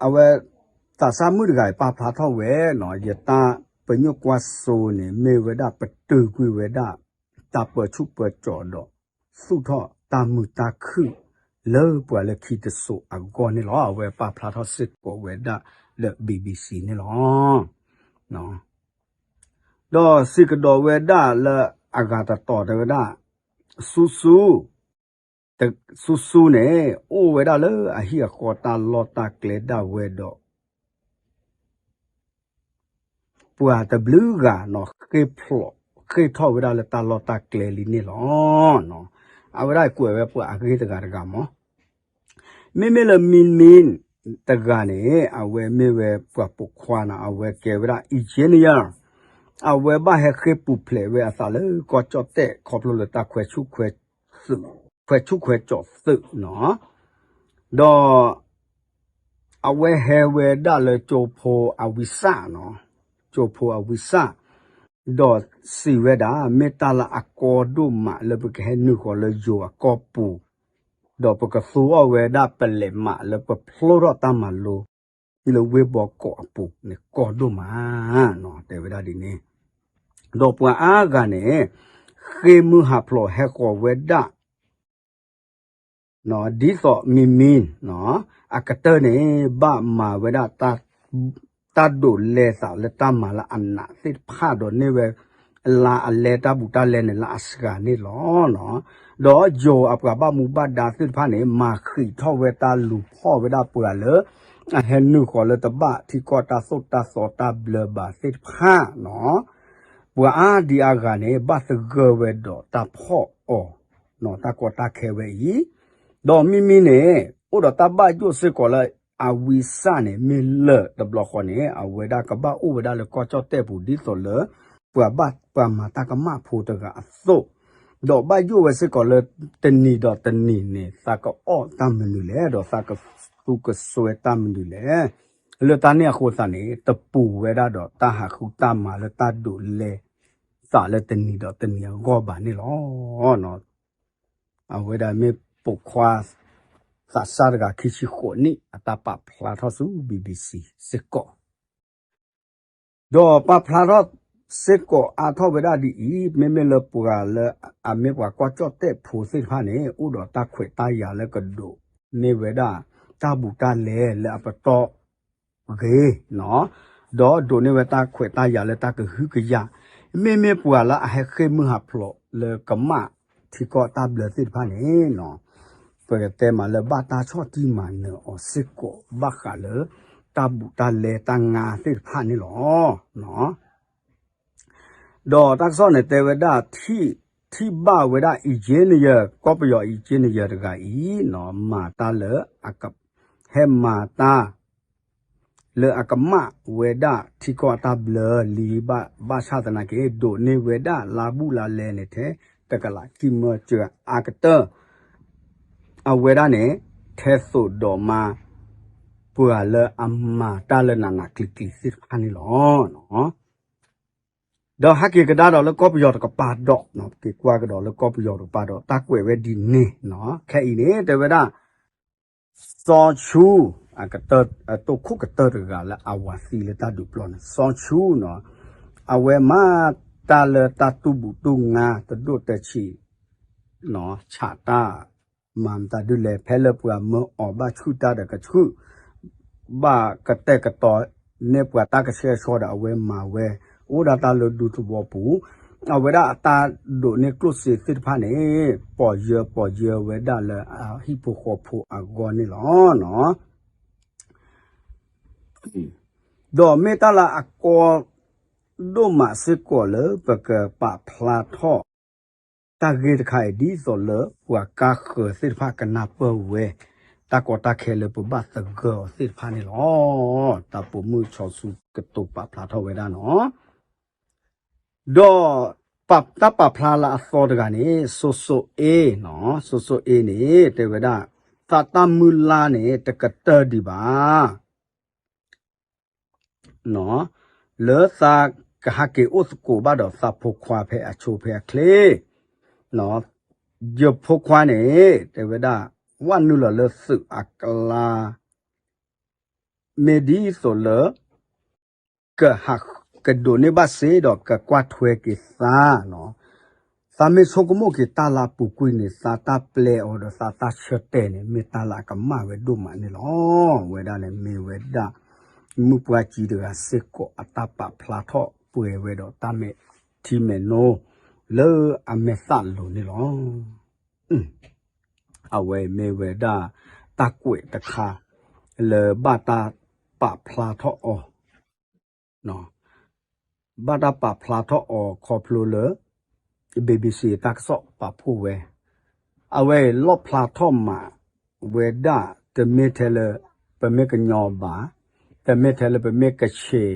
အဝဲ သးစၢ်မုၣ်တဂၤအံၤ ပာ်ဖျါထီၣ်ဝဲနီၤ, ယတၢ်ပညိၣ်ကွၢ်စိန့ၣ် မ့ၢ်ဝဲဒၣ်ပတုာ်ကွံာ်ဝဲဒၣ် တၢ်ပၢဆူၣ်ပၢစိးဒီး သူၣ်ထီၣ်တၢ်မုာ်တၢ်ခုၣ် လၢပှၤလၢခံတစိၤအဂီၢ်န့ၣ်လီၤ. အဝဲပာ်ဖျါထီၣ်စ့ၢ်ကီးဝဲဒၣ်လၢ BBC န့ၣ်လီၤ. ဒီးစံးကဒီးဝဲဒၣ်လၢအဂၤတတီၤတဲဝဲဒၣ်, ဆူၣ်ဆူၣ် ဆူၣ်ဆူၣ်န့ၣ် အိၣ်ဝဲဒၣ်လၢအဟံၣ်အဃီတၢ်လီၢ်တၢ်ကျဲဒၣ်ဝဲဒီး ပှၤတဘျုးဂၤနီၤ ဃ့ၢ်ဖျိး ဃ့ၢ်ထီၣ်ဝဲဒၣ်လၢတၢ်လီၢ်တၢ်ကျဲလံန့ၣ်လီၤ. အဝဲဒၣ်ကွဲးဝဲပှၤအဂ့ၢ်တဂၤတဂၤမး, မ့မ့ၢ်လၢ မံမံ တဂၤန့ၣ် အဝဲမ့ၢ်ဝဲပှၤပိာ်ခွါနီၤ, အဝဲကဲဝဲဒၣ် engineer, အဝဲဘၣ်ဟဲဃ့ၢ်ပူၤဖျဲးဝဲအသးလၢကီၢ်ကၠီၣ်တဲၣ် ခီဖျိလၢတၢ်ခွဲးဆူၣ်ခွဲးစိး, ခွဲးဆူၣ်ခွဲးစိးသုးနီၤ, ဒီး အဝဲဟဲဝဲဒၣ်လၢကၠိဖိအဝံစၢ်နီၤ, ကၠိဖိအဝံစၢ်, ဒီးစံးဝဲဒၣ် မ့ၢ်တၢ်လၢအကီဒိၣ်မးလၢပကဟဲနုာ်ဃီၤလၢယိၤအကီၢ်ပူၤ, ဒီးပကသူအီၤဝဲဒၣ်ပလဲးမးလၢပဖျိထီၣ်တၢ်မၤလိ လၢဝ့ၢ်ဘီကီးအပူၤန့ၣ် ကီဒိၣ်မးနီၤ, တဲဝဲဒၣ်ဒ်န့ၣ်, ဒီးပှၤအါဂၤန့ၣ် ဃ့ၢ်မုၢ်ဟးဖျိးဟဲဃီၤဝဲဒၣ် ဒ်သိးမံမံ အကတၢၢ်န့ၣ် ဘၣ်မၤဝဲဒၣ် တၢ်ဒိးလဲသးလၢတၢ်မၤလၢအနးသ့ၣ်တဖၣ်ဒီးန့ၢ်ဝဲ လါအလဲတၢ်ဘူးတၢ်လဲန့ၣ် လၢအစှၤန့ၣ်လီၤ. ဒီးယိၤအပှၤဘၣ်မူဘၣ်ဒါသ့ၣ်တဖၣ်န့ၣ် မၤဃံးထီၣ်ဝဲတၢ်လူၤဖီၣ်ဝဲဒၣ်ပှၤလၢ အဟဲနုာ်ဃီၤလၢတဘၣ်ထံကီၢ်တၢ်သိၣ်တၢ်သီတၢ်ဘျၢဘၣ်သ့ၣ်တဖၣ်နီၤ, ပှၤအါဒံအါဂၤန့ၣ် ဘၣ်သဂၢၢ်ဝဲဒီးတၢ်ဖီၣ်အီၤ တၢ်ကီတၢ်ခဲဝဲအံၤ, ဒီးမံမံန့ၣ် အိၣ်ဒီးတၢ်ဘၣ်ယိၣ်စ့ၢ်ကီးလၢအဝံစၢ်န့ၣ် မ့ၢ်လၢာ်တဘျီဃီန့ၣ် အဝဲဒၣ်ကဘၣ်အိၣ်ဝဲဒၣ်လၢကီၢ်ကၠီၣ်တဲၣ်ပူၤ ဒ်သိးလၢ ပှၤဘၣ်ပှၤမၤတၢ်ကမၣ်ဖိတဂၤအသိး, ဒီးဘၣ်ယိၣ်ဝဲစ့ၢ်ကီးလၢတနံၤဒီးတနံၤန့ၣ် သးကအီၣ်တၢ်မနုၤလဲၣ် ဒီးသးကသူကစွဲတၢ်မနုၤလဲၣ်, လၢတၢ်န့ၣ်အဃိသတးန့ၣ် တပူၤဝဲဒၣ်ဒီးတၢ်ဟးဃုတၢ်မၤလၢတၢ်ဒိးလဲသးလၢတနံၤဒီးတနံၤအဂီၢ်ဘၣ်န့ၣ်လီၤ. အဝဲဒၣ်မ့ၢ်ပိာ်ခွါ သးစၢ်တဂၤခံဆံဃိးနံၣ် အတၢ်ပာ်ဖျါထီၣ်ဆူ ဘံဘံစံ စ့ၢ်ကီး ဒီးပာ်ဖျါထီၣ်စ့ၢ်ကီးအါထီၣ်ဝဲဒၣ်ဒ်အံၤ, မ့မ့ၢ်လၢပှၤလၢအမ့ၢ်ပှၤကွၢ်ကၠီၣ်တဲၣ်ဖိသ့ၣ်တဖၣ်န့ၣ် အိၣ်ဒီးတၢ်ခွဲးတၢ်ယာ်လၢကဒိးန့ၢ်ဝဲဒၣ် တၢ်ဘူးတၢ်လဲလၢအပတီၢ်ဂ့ၤ, ဒီးဒိးန့ၢ်ဝဲတၢ်ခွဲးတၢ်ယာ်လၢတၢ်ကဟုကယာ်, မ့မ့ၢ်ပှၤလၢအဟဲဃ့ၢ်မုၢ်ဟးဖျိးလၢကမၣ်ထံကီၢ်တၢ်ဘျၢသ့ၣ်တဖၣ်န့ၣ် ပကတဲမးလၢဘၣ်တၢ်ဆီၣ်တံၢ်မၤနၢၤအီၤစ့ၢ်ကီး ဘၣ်ဃးလၢ တၢ်ဘူးတၢ်လဲတၢ်ငါသ့ၣ်တဖၣ်န့ၣ်လီၤ. ဒီးတၢ်ကစီၣ်န့ၣ်တဲဝဲဒၣ် ထံၣ်ဘၣ်ဝဲဒၣ် engineer ကီၢ်ပယီၤ engineer တဂၤအံၤ မၤတၢ်လၢ ဟဲမၤတၢ် လၢအကမၣ်ဝဲဒၣ်ထံကီၢ်အတၢ်ဘျၢလံ ဘၣ်ဆၣ်သနာ်က့ ဒိးန့ၢ်ဝဲဒၣ်လါဘူးလါလဲန့ၣ် ထဲတကလးခံမၢစၢၤအါကတၢၢ် အဝဲဒၣ်န့ၣ် ထဲသိးဒီးမါ ပှၤလၢအမၤတၢ်လၢနးနးကျံၤကျံၤသ့ၣ်တဖၣ်န့ၣ်လီၤ. ဒီးဟဲက့ၤကဒါဒီးလၢကီၢ်ပယီၤတကပၤဒီး, က့ၤကွၢ်ကဒီးလၢကီၢ်ပယီၤတကပၤဒီး တၢ်ကွဲးဝဲဒ်န့ၣ်, ခဲအံၤန့ၣ် တဲဝဲဒၣ် စီၤဆူ အကတၢၢ် တိခိၣ်ကတၢၢ်တဂၤလၢအဝၤသံလၢတၢ်ဒုးပျီန့ၣ် စီၤဆူန့ၣ် အဝဲမၤတၢ်လၢတၢ်တူၢ်ဘူးတူၢ်ငါ တဒိၣ်တဆံး ဆးတၢ် မၤမတၤဒုလဲၣ် ဖဲလၢပှၤမၢအီၤဘၣ်ဆှုၣ်တၢ်ဒီးကဆှုၣ်, ဘၣ်ကတဲာ်ကတီၤန့ၢ်ပှၤတၢ်ကဆှဲကဆှီဒီးအဝဲမၤဝဲ, အိၣ်ဒၣ်တၢ်လၢဒူသဝီပူၤ, အဝဲဒၣ်အတၢ်ဒိးန့ၢ်ကျိၣ်စ့သ့ၣ်တဖၣ်န့ၣ် ပီၢ်ယၢၤပီၢ်ယၢၤဝဲဒၣ်လၢအဟံၣ်ဖိဃီဖိအဂီၢ်န့ၣ်လီၤ. ဒီးမ့ၢ်တၢ်လၢအကီဒိၣ်မးစ့ၢ်ကီးလၢပကပာ်ဖျါထီၣ် တၢ်ဂ့ၢ်တခါအံၤ ဒ်သိးလၢပှၤကါဃၢၤသ့ၣ်တဖၣ်ကနၢ်ပၢၢ်ဝဲ တၢ်ကီတၢ်ခဲလၢပဘၣ်သဂၢၢ်အီၤသ့ၣ်တဖၣ်န့ၣ်လီၤ. တၢ်ပိာ်မုၣ်စီၤဆူကတိၤပာ်ဖျါထီၣ်ဝဲဒၣ်န့ၣ်, ဒီးတၢ်ပာ်ဖျါလၢအသီတဂၤန့ၣ် စိၤစိၤအ့, စိၤစိၤအ့န့ၣ် တဲဝဲဒၣ် သးတၢ်မုၢ်လၢ်န့ၣ် တကတၢၢ်ဒံးဘၣ် လၢသးကဟးက့ၤအိၣ်သကိးဘၣ်ဒီးသးဖိခွါဖဲအဆိဖဲအချ့, ယဖိခွါန့ၣ် တဲဝဲဒၣ် ဝဲနုာ်လီၤလၢသုးအကျါ မ့ၢ်ဒ်သိးလၢ ကဟးကဒိးန့ၢ်ဘၣ်စ့ဒီးကကွၢ်ထွဲက့ၤသး, သးမ့ၢ်ဆိကမိၣ်က့ၤတၢ်လၢအပူၤကွံာ်န့ၣ် သးတၢ်ပျဲအီၤဒီးသးတၢ်ဆၢတဲာ်န့ၣ် မ့ၢ်တၢ်လၢအကမၣ်ဝဲဒိၣ်မးန့ၣ်လီၤ. ဝဲဒၣ်န့ၣ်မ့ၢ်ဝဲဒၣ် မုၢ်ပှၢ်ကံတဂၤစ့ၢ်ကီးအတၢ်ပာ်ဖျါထီၣ်ပှဲၤဝဲဒီးတၢ်မဲာ်ထံမဲာ်နိ လၢအမဲာ်သၣ်လိၤန့ၣ်လီၤ. အဝဲမ့ၢ်ဝဲဒၣ် တၢ်ကွဲးတခါ လၢဘၣ်တၢ်ပာ်ဖျါထီၣ်အီၤ, ဘၣ်တၢ်ပာ်ဖျါထီၣ်အီၤခီဖျိလၢ ဘံဘံစံ တၢ်ကစီၣ်ပာ်ဖှိၣ်ဝဲ, အဝဲအံၤလီၣ်ဖျါထီၣ်မးဝဲဒၣ် တမ့ၢ်ထဲလၢ ပမ့ၢ်ကညီဘၣ်, တမ့ၢ်ထဲလၢပမ့ၢ်ကဆ့း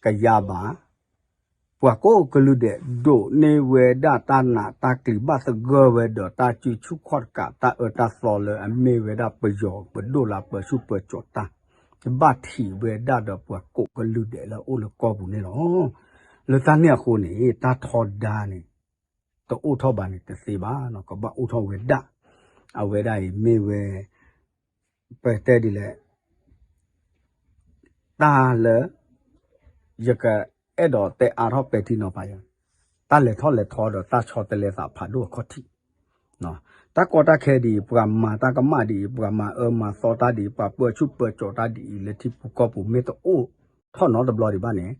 ကယၤဘၣ်, ပှၤကိးကလုာ်ဒဲး ဒိးန့ၢ်ဝဲဒၣ်တၢ်နးတၢ်ကျံၤ ဘၣ်သဂၢၢ်ဝဲဒီးတၢ်စုဆူၣ်ခီၣ်တကး တၢ်အၢတၢ်သီလၢအမ့ၢ်ဝဲဒၣ်ပယီၤပဒိၣ်လၢပၢဆူၣ်ပၢစိးတၢ်, ဘၣ်ထံးဝဲဒၣ်ဒီးပှၤကိးကလုာ်ဒဲးလၢအအိၣ်လၢကီၢ်ပူၤန့ၣ်လီၤ. လၢတၢ်န့ၣ်အဃိန့ၣ် တၢ်ထီဒါန့ၣ် တအိၣ်ထီၣ်ဘၣ်န့ၣ်တသ့ဘၣ်, ကဘၣ်အိၣ်ထီၣ်ဝဲဒၣ်. အဝဲဒၣ်အံၤမ့ၢ်ဝဲ ပတဲဒ်လဲၣ် တၢ်လၢ ယကအဲၣ်ဒိးတဲအါထီၣ်ပဲာ်ထံနီၤဖးယၤ, တၢ်လဲၤထီၣ်လဲၤထီဒီးတၢ်ဆီတလဲသးဖးဒိၣ်အခီၣ်ထံး, တၢ်ကီတၢ်ခဲဒ်အံၤ ပှၤမၤတၢ်ကမၣ်ဒ်အံၤ ပှၤမၤအၢမၤသီတၢ်ဒ်အံၤ ပှၤပၢဆူၣ်ပၢစိးတၢ်ဒ်အံၤ လၢထံဖိကီၢ်ဖိမ့ၢ်တအိၣ်ထီၣ်နီတဘျီဒံးဘၣ်န့ၣ်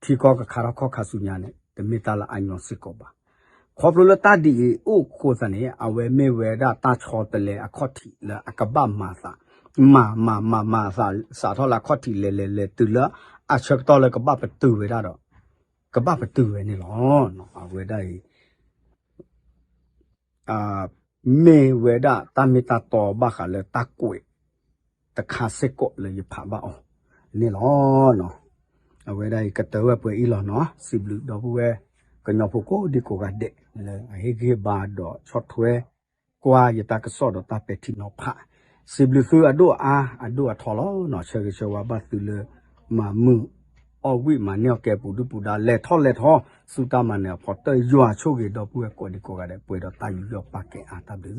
ထံကီၢ်ကခါထီၣ်ခီၣ်ခါဆူညါန့ၣ် တမ့ၢ်တၢ်လၢအညီစ့ၢ်ကီးဘၣ်. ခီဖျိလၢတၢ်ဒ်အံၤအိၣ်အဃိသတးန့ၣ် အဝဲမ့ၢ်ဝဲဒၣ်တၢ်ဆီတလဲအခီၣ်ထံးလၢအကဘၣ်မၤသး, မၤမၤမၤမၤသးစးထီၣ်လၢအခီၣ်ထံးလဲၤလဲၤလဲၤ တုၤလၢအဆၢကတီၢ်လၢကဘၣ်ပတုာ်ဝဲဒၣ်ဒီး ကဘၣ်ပတုာ်ဝဲန့ၣ်လီၤ. အဝဲဒၣ်အံၤ မ့ၢ်ဝဲဒၣ်တၢ်မ့ၢ်တၢ်တီဘၣ်ဃးလၢတၢ်ကွဲးတခါစ့ၢ်ကီးလၢယဖးဘၣ်အီၤန့ၣ်လီၤ. အဝဲဒၣ်အံၤကတၢၢ်ဝဲပှဲၤအံၤလီၤနီၤ. စံးဘျုးဒီပုၢ်ဝဲၢ် ကညီဖိကိးဒံကိးဂၤဒဲး လၢအဟ့ၣ်ဂံၢ်ဟ့ၣ်ဘါဒီးဆီၣ်ထွဲကွၢ်ယတၢ်ကစီၣ်ဒီးတၢ်ပဲာ်ထံနီၤဖး, စံးဘျုးသုအဒိၣ်အါအဒိၣ်အထီလီၤနီၤ. ဆၢဂ့ၤဆၢဝါဘၣ်သုလၢ မၤမုာ်အီၣ်ဝံၣ်မၤန့ၢ်အီၣ်ကဲပူၤဒုၣ်ပူၤဒါ လဲၤထီၣ်လဲၤထီ ဆူတၢ်မၤနၢၤအဖီတၢၢ် ယွၤဆိၣ်ဂ့ၤဒီပုၢ်ဝဲၢ်ကိးဒံကိးဂၤဒဲး ပှဲၤဒီးတၢ်ယူးယီၣ်ပာ်ကဲအါတၢ်ဘျုး